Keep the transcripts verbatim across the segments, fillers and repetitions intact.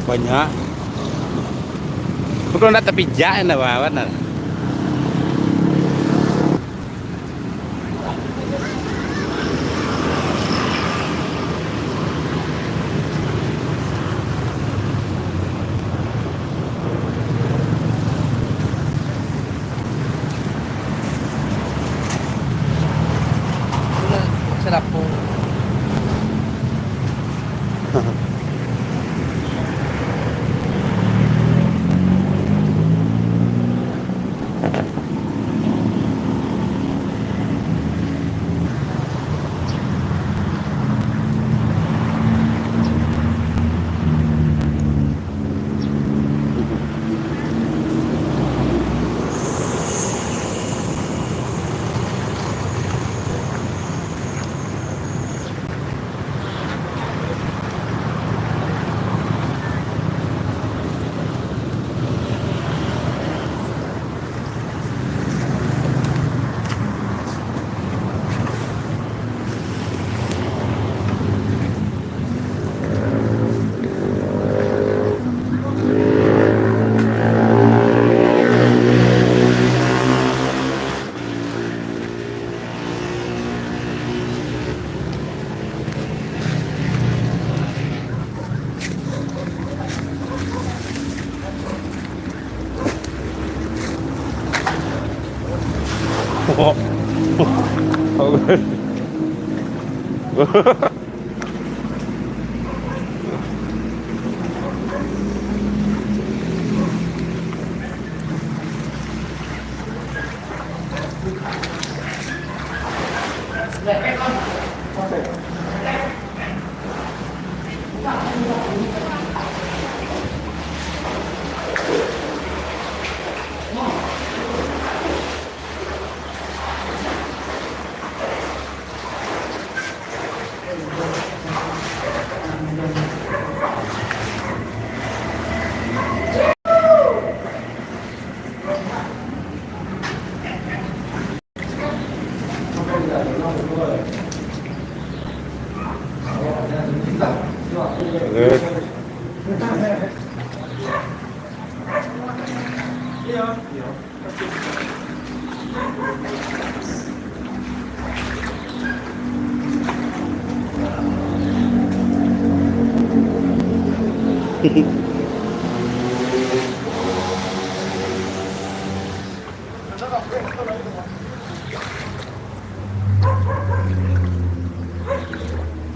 Banyak. Bukan nak tapijak, ndak apa-apa, nah.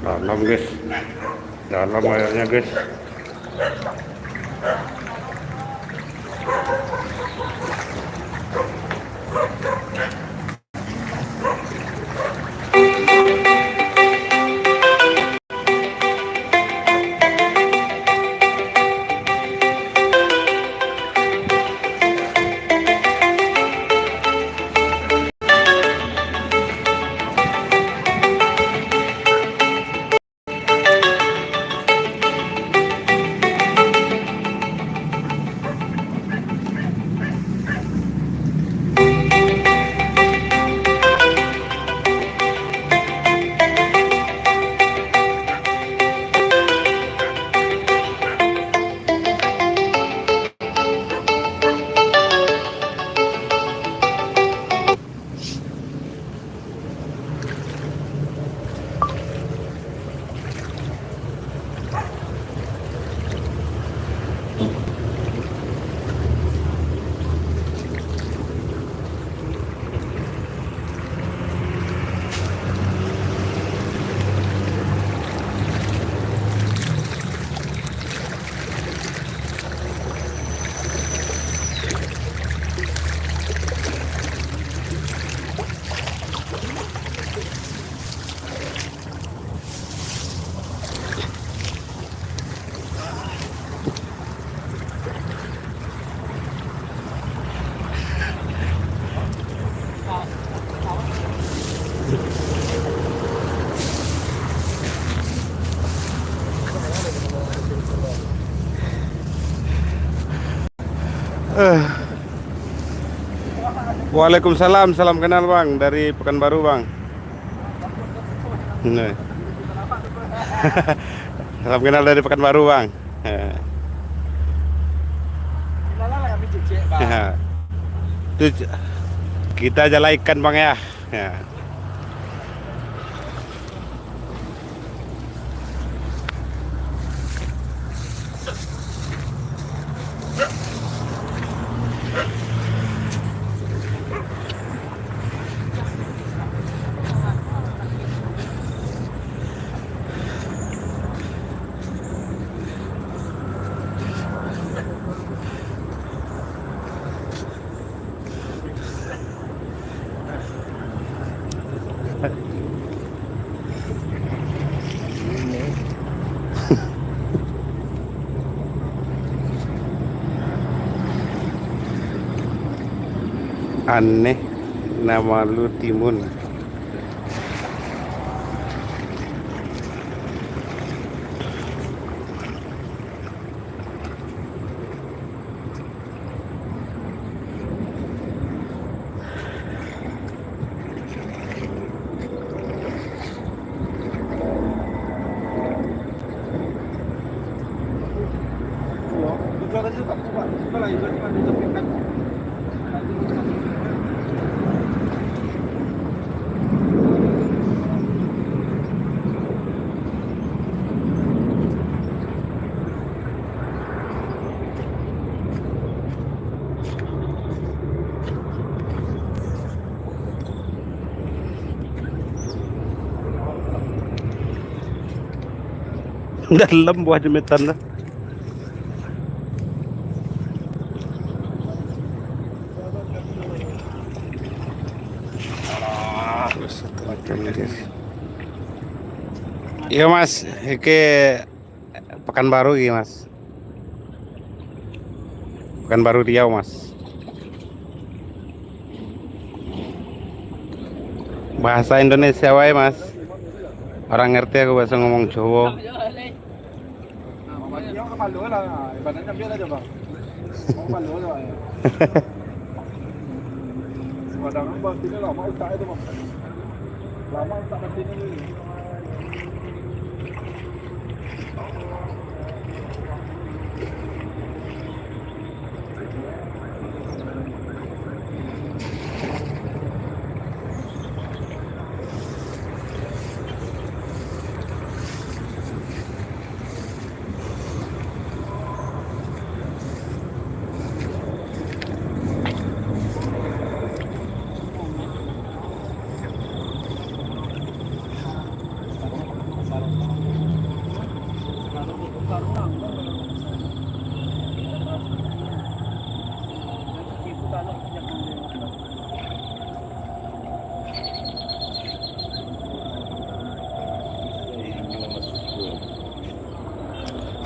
Dalam, guys. Dalam ayamnya, guys. Eh. Waalaikumsalam, salam kenal, Bang, dari Pekanbaru, Bang. Nah. Salam kenal dari Pekanbaru, Bang. Eh. Kita jalan ikan, Bang, ya. Ya. Aneh, nama lu timun. Dalam buah jemetan tu. Iyo, Mas, ke Pekanbaru lagi, Mas. Pekanbaru Riau, Mas. Bahasa Indonesia wae, Mas. Orang ngerti aku bahasa ngomong Jawa. Padang batin ni lama utak itu, Bang. Lama utak batin ni.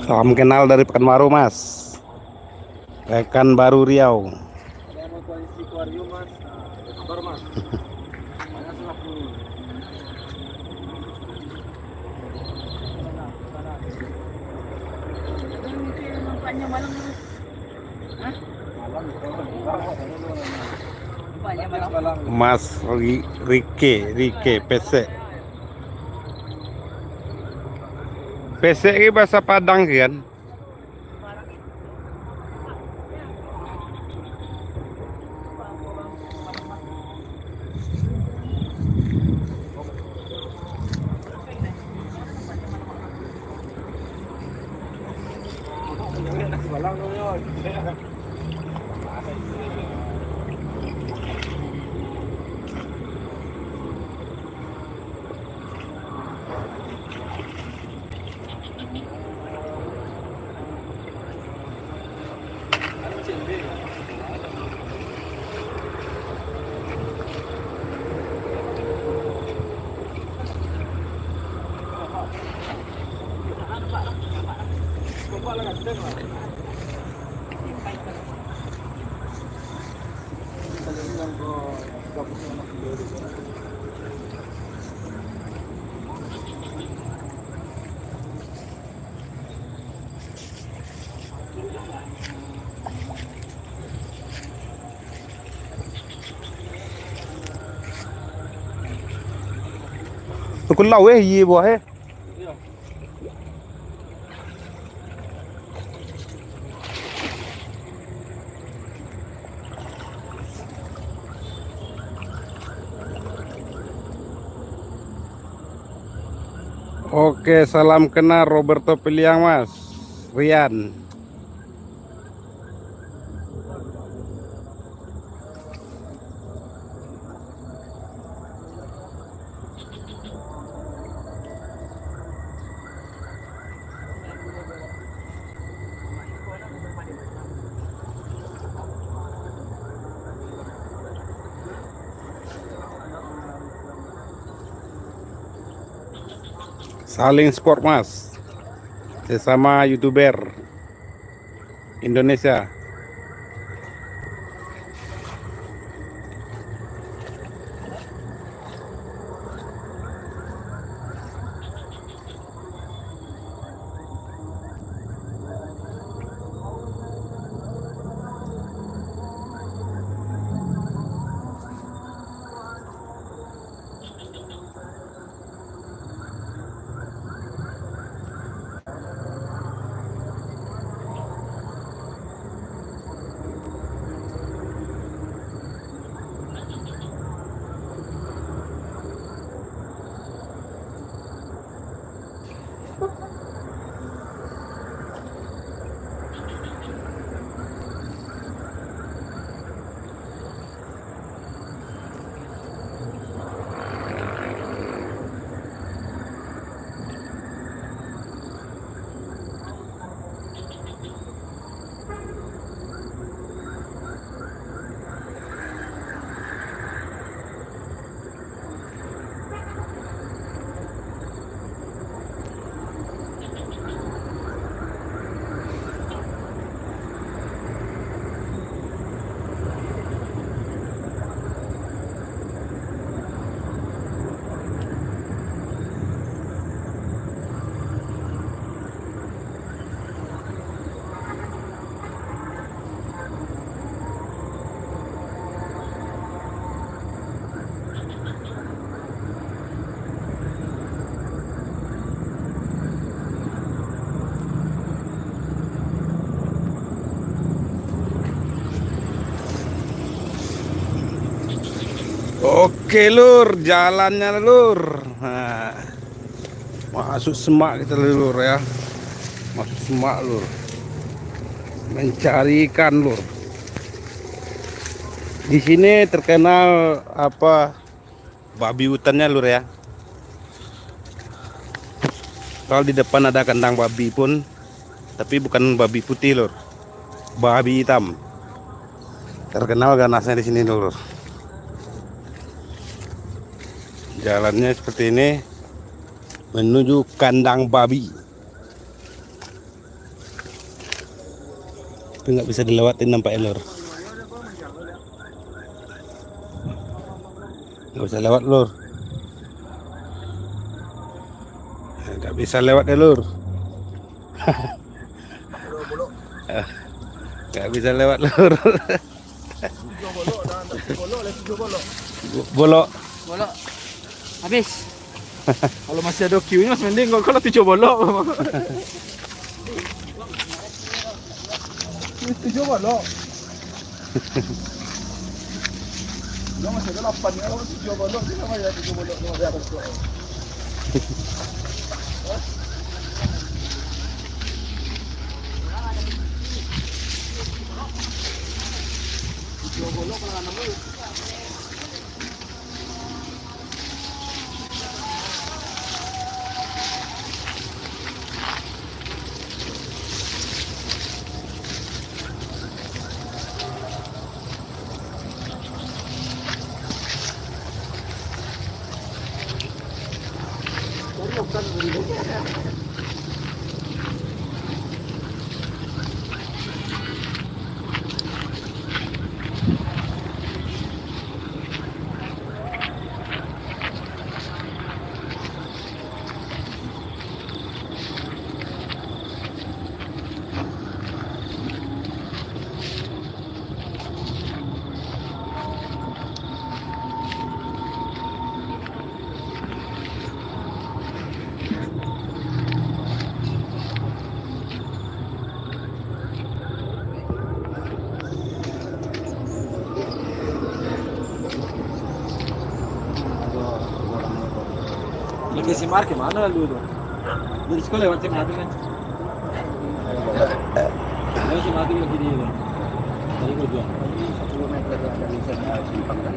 Salam kenal dari Pekanbaru, Mas. Pekanbaru Riau. Ada yang mau koalisi Aquarium, Mas? Nah, ada kabar, Mas. Banyak sudah pun. Nampaknya malam, Mas. Hah? Nampaknya malam. Mas Ri-, Rike, Rike, pesek. Pesek ni bahasa Padang kan? Tuku lau eh, iye buah eh. Oke, salam kenal Roberto Piliang, Mas Rian. Saling support, Mas. Sesama YouTuber Indonesia. Oke, Lur, jalannyo, Lur. Nah. Masuk semak kita, Lur, ya. Masuk semak, Lur. Mencari ikan, Lur. Di sini terkenal apa, babi hutannya, Lur, ya. Kalau di depan ada kandang babi pun, tapi bukan babi putih, Lur. Babi hitam. Terkenal ganasnya di sini, Lur. Jalannya seperti ini menuju kandang babi. Tapi nggak bisa dilewatin nampaknya, Lur. Nggak bisa lewat, Lur. Nggak bisa lewat deh, Lur. Nggak bisa lewat, Lur. Bolok. Bolok. Habis. Kalau masih ada queue-nya, masih mending kok kalau tujuh bolok. Tujuh bolok. Udah masih ada lapan, kalau tujuh bolok, kita bayar tujuh bolok, kita bayar tujuh bolok. Tujuh bolok kalau nggak nemu. Lebih si Mark gimana lu tu? Dari sekolah lewat S M A tu kan. Lewat S M A tu lagi dia kan. Dari Bojong. Sepuluh meter ada di sana simpang kan.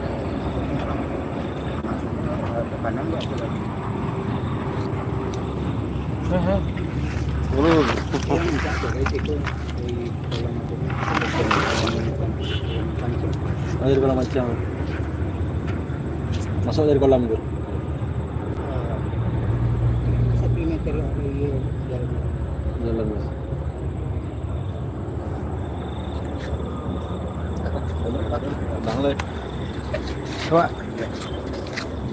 Masuk ke kanan, nggak ada lagi. Heh, heh. Turun. Yang minta ke situ, di kolam apa? Oh, dari kolam macam. Masuk dari kolam tu. Satu meter dari jalan. Jalan. Bang, le. Coba.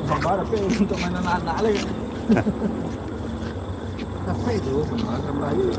Sabar, tapi untuk main anak-anak, le. Apa itu? Makan Melayu.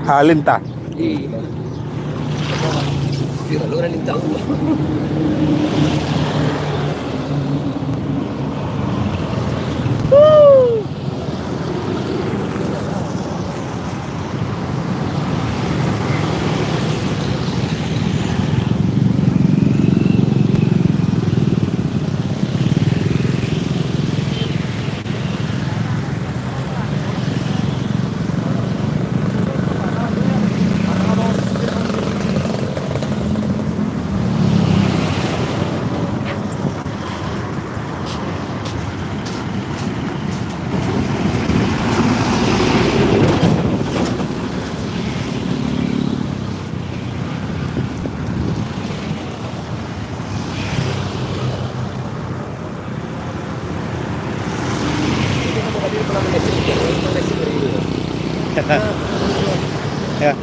Halintah. Iya. Viral orang lintang. Ya.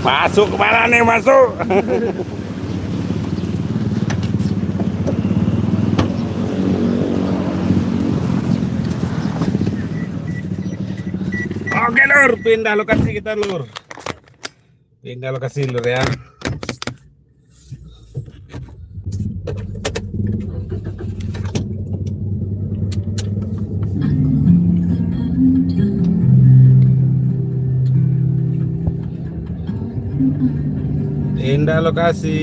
Masuk kemana nih, masuk? Oke, Lur, pindah lokasi kita, Lur. Pindah lokasi, Lur, ya. Pindah lokasi.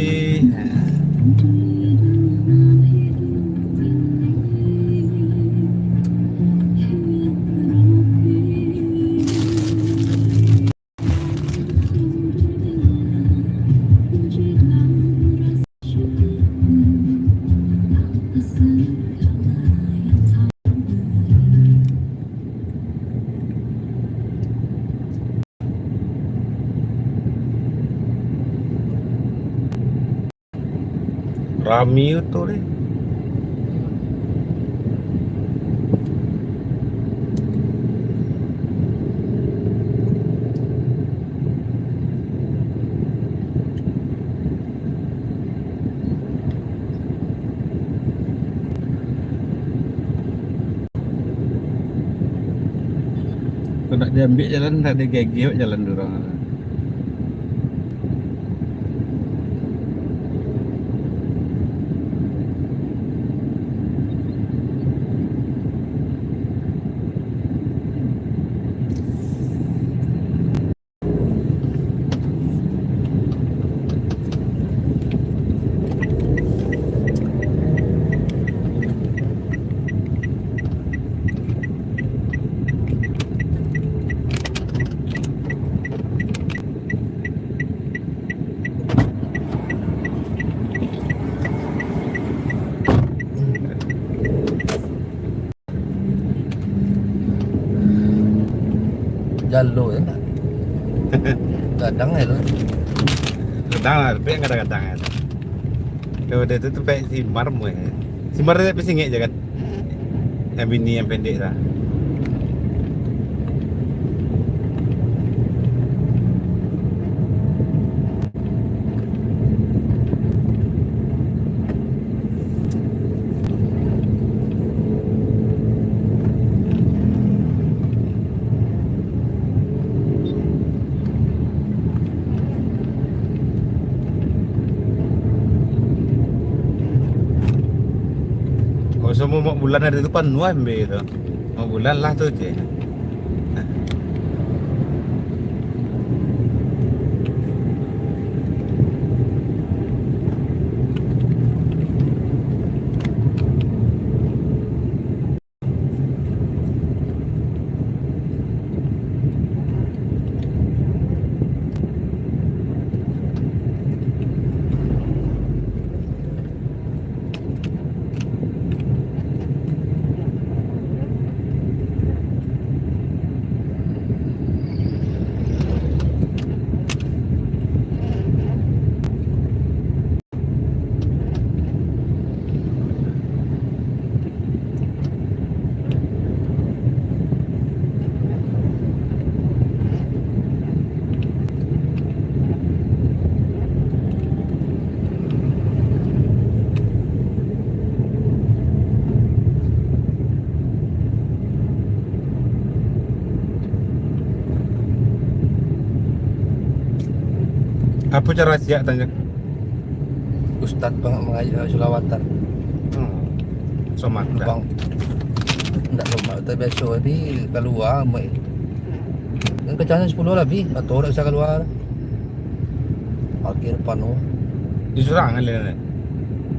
Rami tu deh. Kok nak diambil jalan, nak digagih jalan urang. Jalo je nak. Gadang je lo. Gadang lah, tapi yang gadang-gadang je. Kalau dia tu, tu pakai simar mu je. Simar dia tapi singit je kan. Yang bini yang pendek lah. Oh, samo mak bulan ado tu panuah ambe tu. Mak bulan lah tu je. Apo caro siak tanyo? Ustaz pang-, mangaji sulawatan. Hmm. Somat dah. Bang. Ndak somat, tapi biaso ni kalua, mai. Kan kacangnyo sapuluah labiah, atau ndak bisa kalua. Parkir panuah. Di surang kan, Lin?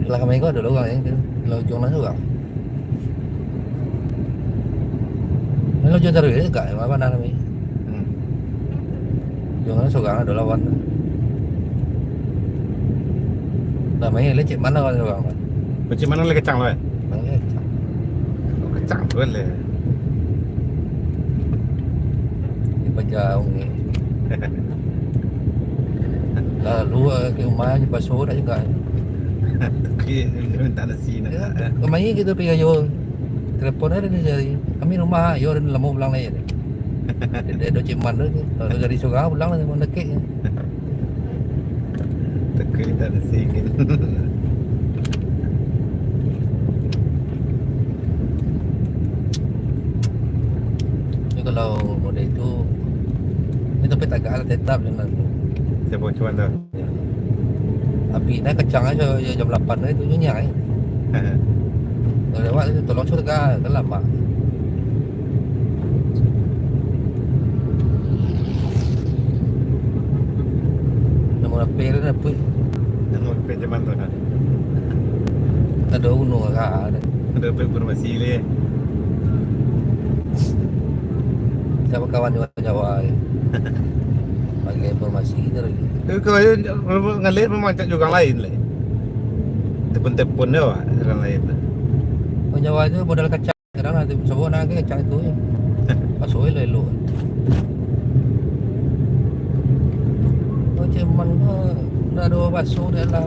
Lah, kami ko ado urang, yo. Lah, ujuang lah surang. Lalu jo taruih dek kak, ma bana namo? Hmm. Jo mano surang ado lawan tu. Namonyo lecek mano lawan surang tu? Lecek mano lai kacang tu, eh? Mano lai kacang? Oh, kacang tu kan lai. Di Pajaung ni. Lalu, eh, ka rumah, di paso dak juga. Tapi minta nasi nak. Ya, kemari kita pergi ayo. Telepon ada ni jadi. Kami rumah, yo, ada lama pulang lagi. Dia, dia ada Cik Man tu. Kalau dari surau pulang lah, Cik Man dekat je. Tapi minta nasi kan. Tapi kalau model itu, ni tapi tagak lah tetap je lah tu. Siapa cuan tu? Tapi naik kacang aja, ya, jam lapan tu, itu nyenyak, eh. Kalau lewat tu, tolong suruh tegak, kan lama. Nomor H P tu dapat. Nomor H P zaman tu kan. Ada gunung agak ada. Ada informasi leh. Siapa kawan juga Jawa, eh. Bagi informasi tu lagi. Tapi kalau dia ngalih memang cak juga lain leh. Telepon-telepon dia, Wak, orang lain tu. Orang Jawa tu modal kacang. Kadang lah, cubo nak ke kacang tu je. Paso elok-elok. Oh, Cik Man ko nak ado paso dah lah.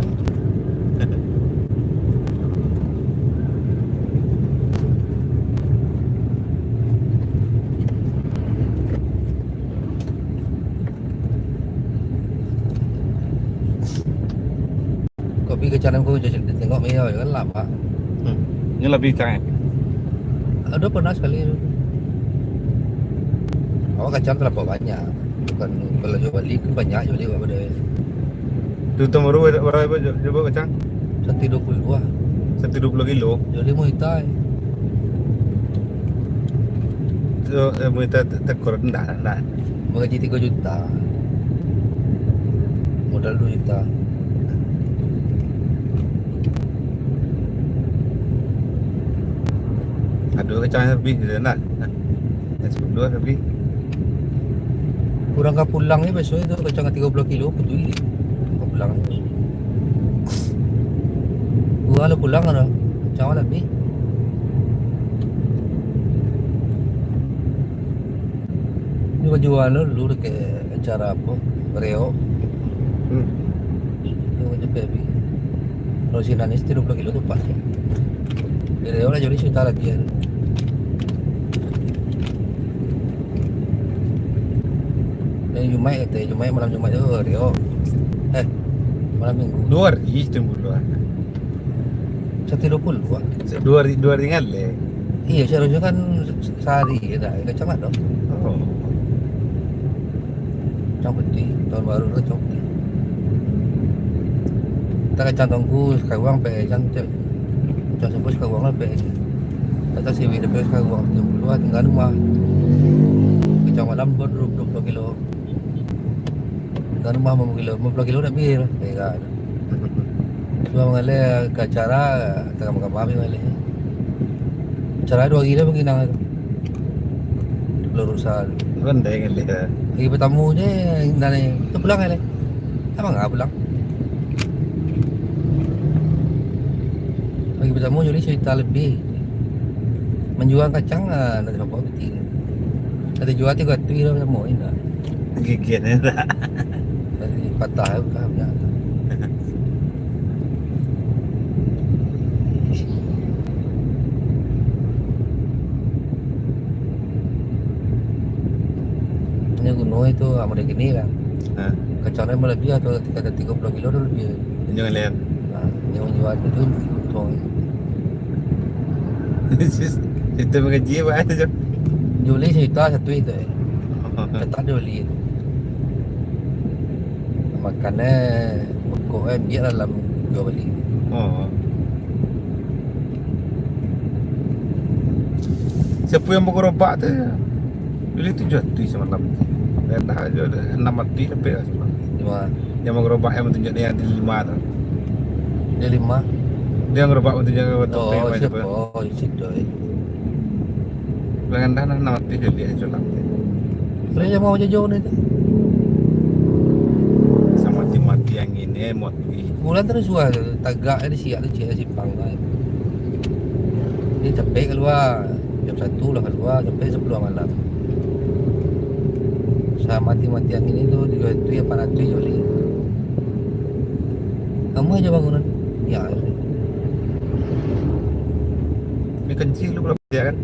Kopi kacang ko, tengok meyah kan lama. Hmm. Ini lebih kacang, eh? Ada pernah sekali. Awak kacang terlalu banyak. Bukan, kalau jual beli kan banyak jual beli awak pada. Tu tahun baru, baru, baru, baru kacang? Satu dua puluh lah. Satu dua puluh kilo? Jual beli Muay Thai. Tu, eh, Muay Thai te-, tekor, ndak, ndak. Manggaji tigo juta. Modal duo juta. Aduh, kacang habis je nak. Yang sepuluh habis. Urang ka pulang ni biasonyo tu kacang tigo puluah kilo, betul ni. Ka pulang ni. Urang lah pulang dah. Kacang lah habis. Ni Jual dulu dekat acara apa? Reok. Hmm. Tu cepek habis. Kalau sinan ni tigo puluah kilo tu pas. Di Reok lah jadi cerita lagi kan. Dari Jumaik kata, Jumaik, malam Jumaik tu Reok. Eh, malam Minggu. Dua hari tunggu dua. Satu dua puluh ah. Dua hari, dua hari ngaleh. Iya, seharusnya kan se-, sehari je dah. Kacang lah tu. Oh. Kacang putih, tahun baru tu kacang putih. Kita kacang tongku sekarang pe, kacang, kacang sapo sekarang lah pe. Kacang siwit pe sekarang, tigo puluah, tingga rumah. Kacang malam buat dua puluah kilo. Tingga rumah limo kilo, limo puluah kilo nak bil. Tega. Sudah mangaleh ka acara, tangah malam habis mangaleh. Acara dua hari dah baginang tu. Di Pulau Rusa tu. Pandai ngaleh dah. Hari pertama je, nan ni, tu pulang ngaleh. Abang ah pulang. Hari pertama jadi cerita lebih. Manjual kacang ah, nak dapat piti. Kata jual tigo ratuih lah sama indak. Gigian ya tak? Tadi patah tu kah punya tu. Ini gunung itu, ah, model gini lah. Ha. Kacang dia melebiah tu, kata tigo puluah kilo tu lebih. Ini yang lain. Nah, yang menjual itu untung. Sis-, sistem gaji apa tu, Jok? Juli cerita satu itu, eh. Tetap Juli tu. Makan, eh, pokok, eh, biar dalam jual beli. Oh. Siapa yang bergerobak tu? Beli tujuh ratuih samalam. Rendah aja dah, enam ratuih sampai lah samalam. Lima. Yang bergerobak yang tunjuk dia di lima tu. Di lima. Dia gerobak tunjuk ke tempat. Oh, siapa? Oh, di situ, eh. Paling rendah lah enam ratuih dia beli samalam. Boleh je mau jauh ni tu. Samati-mati angin, eh, mati. Bulan terus suah tu, tagak di siak tu, ciek simpang tu. Dia capek keluar, jam satu lah keluar, sampai sepuluh malam. Samati-mati angin itu, tigo ratuih, lapan ratuih je beli. Lama je bangunan. Ya. Ini kencing lu kalau dia kan?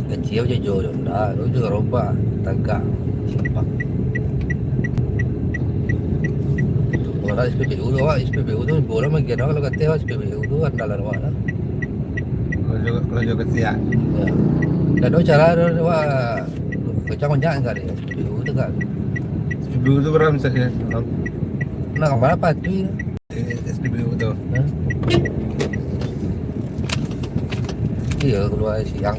Kencing apa je, jo, jo. Ndak, lu juga robah, tagak, simpang. Kalau nak S P B U tu, awak S P B U tu, bola mah gian awak kalau kato awak S P B U tu andalan awak lah. Kalau juga, kalau juga kesian. Ya. Dan tu cara tu, awak kacang banyak kali, S P B U tu kan. S P B U tu berapa misalnya? Nak kemana patuh? Eh, S P B U tu. Hah? Iya, keluar siang.